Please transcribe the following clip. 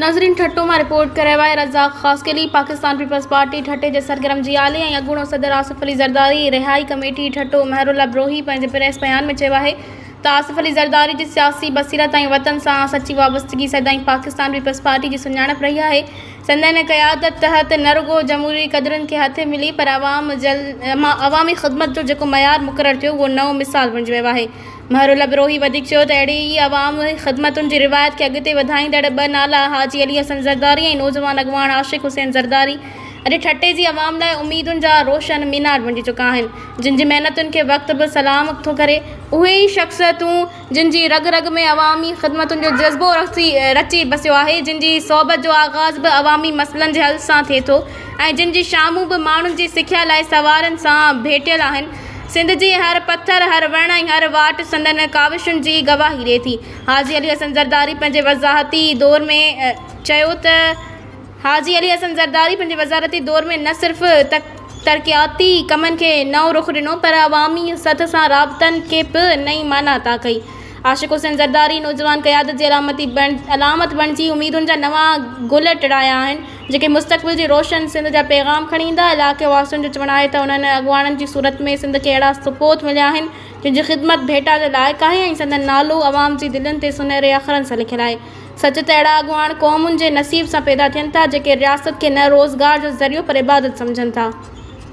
ناظرين ٺٽو مان رپورٽ ڪري رهيو آهي رزاق خاصخيلي پاڪستان پيپلز پارٽي ٺٽي جي سرگرم جيالي ۽ اڳوڻو صدر آصف علي زرداري رهائي ڪميٽي ٺٽو مهرالله بروهي پنهنجي پريس بيان ۾ چيو آهي ته آصف علي زرداري جي سياسي بصيرت ۽ وطن سان سچي وابستگي سدائين پاڪستان پيپلز پارٽي جي سڃاڻپ رهي آهي سندن قيادت تحت نه رڳو جمهوري قدرن کي هٿي ملي پر عوام عوامي خدمت جو جيڪو معيار مقرر ٿيو اهو نئون مثال بڻجي ويو آهي. مهرالله بروهي وڌيڪ چيو ته اهڙي ئي عوامي خدمتن جي روايت کي اڳتي وڌائيندڙ ٻه نالا حاجي علي حسن زرداري ۽ نوجوان اڳواڻ عاشق حسين زرداري اڄ ٺٽي جي عوام لاء اميدن جا روشن مينار بڻجي چڪا آهن جن جي محنتن کي وقت به سلام ٿو ڪري اهي ئي شخصيتون جن جي رڳ رڳ ۾ عوامي خدمتن جو جذبو رچي بسيو آهي جن جي صحبت جو آغاز به عوامي مسئلن جي حل سان ٿئي ٿو ۽ جن جي شامون به ماڻهن جي سکيا لاء سوارن سان ڀيٽيل آهن. سنڌ جي هر پٿر، هر وڻ ۽ هر واٽ سندن ڪاوشن جي گواهي ڏئي ٿي. حاجي علي حسن زرداري پنهنجي وزاحتي دور ۾ چيو ته حاجي علي حسن زرداري پنهنجي وزارتي دور ۾ نه صرف ترقياتي ڪمن کي نئون رخ ڏنو پر عوامي سطح سان رابطن کي به نئين معنيٰ عطا ڪئي. عاشق حسين زرداري نوجوان قيادت جي علامتي علامت بڻجي اميدن جا نوان گل ٽڙايا آهن، جيڪي مستقبل جي روشن سنڌ جا پيغام کڻي ايندا. علائقي واسين جو چوڻ آهي ته انهن اڳواڻن جي صورت ۾ سنڌ کي اهڙا سپوت مليا آهن، جن جي خدمت ڀيٽا جي لائق آهي ۽ سندن نالو عوام جي دلين تي سنهري اکرن سان لکيل آهي. سچ ته اهڙا اڳواڻ قومن جي نصيب سان پيدا ٿين ٿا، جيڪي رياست کي نه روزگار جو ذريعو پر عبادت سمجهن ٿا.